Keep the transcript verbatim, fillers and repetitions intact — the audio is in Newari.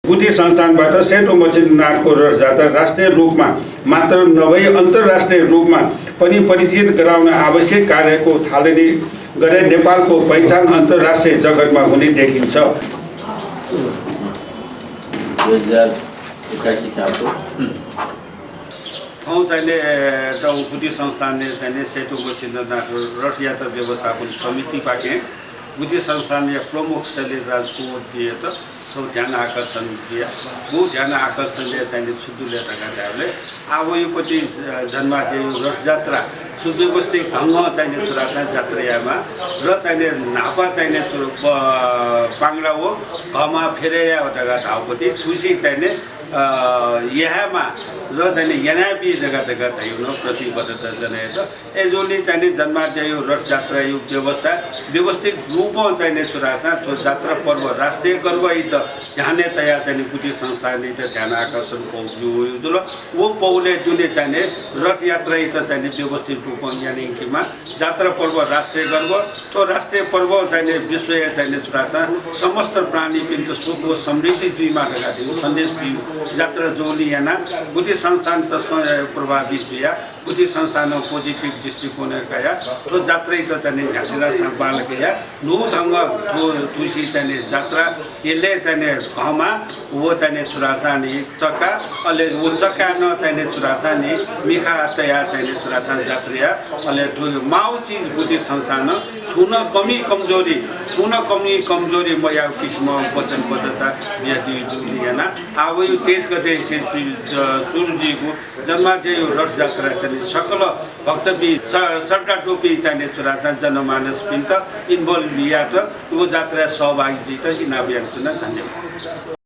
गुठी संस्थानबाट सेतो मछिन्द्रनाथको रथजात्रा राष्ट्रिय रूपमा मात्र नभई अन्तर्राष्ट्रिय रूपमा पनि परिचित गराउन आवश्यक कार्यको थालनी गरे नेपालको पहिचान अन्तर्राष्ट्रिय जगतमा हुने देखिन्छ। दुई हजार एक्कासी सालको थौं चाहिँ नि, अ, गुठी संस्थानले चाहिँ नि सेतो मछिन्द्रनाथ रथयात्रा व्यवस्थापन समितिपाखें गुठी संस्थानया प्रमुख शैलेश राजकुँवरजीयात छगू ध्यान आकर्षण बिया। व ध्यान आकर्षणया चाहिँ नि छु दु ले धकाः धायेबलय् आः वइपति, अ, जन्माद्यःया रथजात्रा सुव्यवस्थित ढंगं चाहिँ नि छु धाःसां जात्रा यायेमाः र चाहिँ नि न्हापा चाहिँ नि छु, अ, पांग्रा व घःमाः फेरय् यायेगु धकाः धाःपति थुसी चाहिँ नि अ, यायेमाः र चाहिँ नि यानाबी धकाः धकाः धयागु नं प्रतिबद्धता जनायेत। अय्जूगुलिं चाहिँ नि जन्माद्यःया रथजात्राया व्यवस्था व्यवस्थित रूपं चाहिँ नि छु धाःसां थ्व जात्रा पर्व राष्ट्रिय गर्वयात ध्यानय् तयाः चाहिँ नि गुठी संस्थानयात ध्यान आकर्षण पौ ब्यूगु जुल। व पौलय् दुने चाहिँ नि रथयात्रायात चाहिँ नि व्यवस्थित रूपं यानायंकेमाः। जात्रा पर्व राष्ट्रिय गर्व, थ्व राष्ट्रिय पर्व चाहिँ नि विश्वया चाहिँ नि छु धाःसां समस्त प्राणीपिन्त सुख व समृद्धि जुइमा धकाः धइगु सन्देश बिउ जात्रा जूगुलिं यानाः गुठी संस्थान तसकं प्रभावित जुया। गुठी संस्थानं positive दृष्टिकोण कयाः थ्व जात्रायात चाहिँ नि न्ह्यासिला सां बांलाक याः न्हू ढंगं थु-, थुसी चाहिँ नि जात्रा यलय् चाहिँ नि घःमाः व चाहिँ नि छु धाःसां नि चक्का, अले व चक्काय् नं चाहिँ नि छु धाःसां नि मिखा तयाः चाहिँ नि छु धाःसां जात्रा याः, अले थ्व माःगु चिज गुठी संस्थानं छुं नं कमी कमजोरी, छुं नं कमी कमजोरी मयाःगु किसिमं वचनबद्धता बियादीगु जूगुलिं यानाः आः वइगु तेइस गतेनिसें सु-, ज-, सुरु जुइगु जन्माद्यःया रथजात्राय् चाहिँ नि सकल भक्तपिं, स-, श्रद्धालुपिं चाहिँ नि छु धाःसां जनमानसपिन्त involve यायेत व जात्राय् सहभागी जुइत इनाप यानाच्वना। धन्यवाद।